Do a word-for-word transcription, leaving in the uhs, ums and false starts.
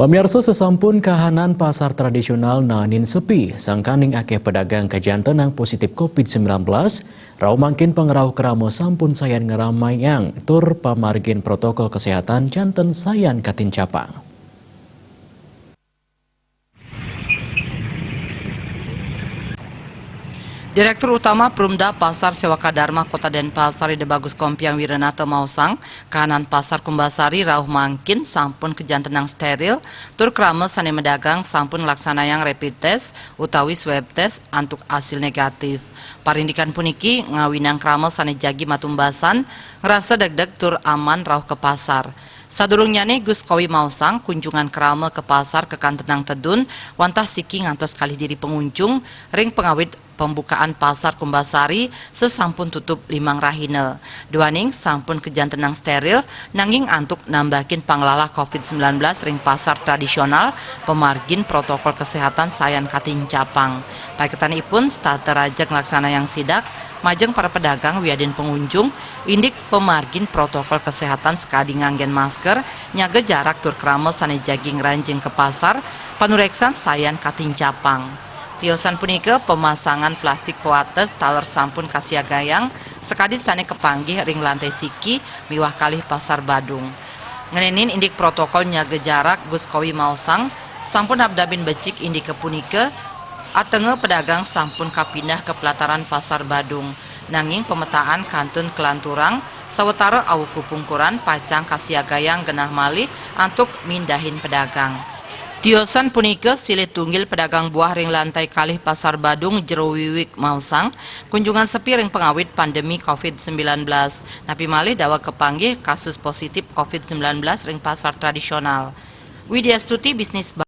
Pamiarsa, sasampun kahanan pasar tradisional naenin sepi, sangkaning akeh pedagang kajantenang positif covid sembilan belas, rauh mangkin pangrauh krama sampun sayan ngramaiang tur pamargin protokol kesehatan janten sayan katincapang. Direktur Utama Perumda Pasar Sewaka Dharma Kota Denpasar, Ida Bagus Kompiang Wiranata maosang, kahanan Pasar Kumbasari rauh mangkin sampun kajantenang steril, tur krama sane madagang sampun nglaksanayang rapid test utawi swab test antuk asil negatif. Parindikan puniki ngawinang krama sane jagi matumbasan ngrasa degdeg tur aman rauh ka pasar. Sadurungnyane, Gus Kowi maosang, kunjungan krama ka pasar kakantenang tedun wantah siki ngantos kalih diri pangunjung ring pangawit pembukaan Pasar Kumbasari sasampun tutup limang rahina. Duaning sampun kajantenang steril, nanging antuk nambakin panglalah covid sembilan belas ring pasar tradisional, pamargin protokol kesehatan sayan katincapang. Paiketanipun, setata raja nglaksanayang sidak majeng para pedagang wiadin pangunjung, indik pamargin protokol kesehatan sakadi nganggen masker, nyaga jarak tur krama sane jagi ngranjing ka pasar, panureksan sayan katincapang. Tiosan punika, pemasangan plastik pawates taler sampun kasiagayang sakadi sane kapanggih ring lantai siki miwah kalih Pasar Badung. Ngenenin indik protokol nyaga jarak, Gus Kowi maosang, sampun abdabin becik indika punika, atenga pedagang sampun kapindah ka pelataran Pasar Badung. Nanging pametaan kantun kalanturang sawatara awuku pungkuran pacang kasiagayang genah malih antuk mindahin pedagang. Tiosan punika, silih tunggil pedagang buah ring lantai kalih Pasar Badung, Jero Wiwik maosang, kunjungan sepi ring pangawit pandemi covid sembilan belas. Napi malih daweg kapanggih kasus positif covid sembilan belas ring pasar tradisional. Widya Stuti, Bisnis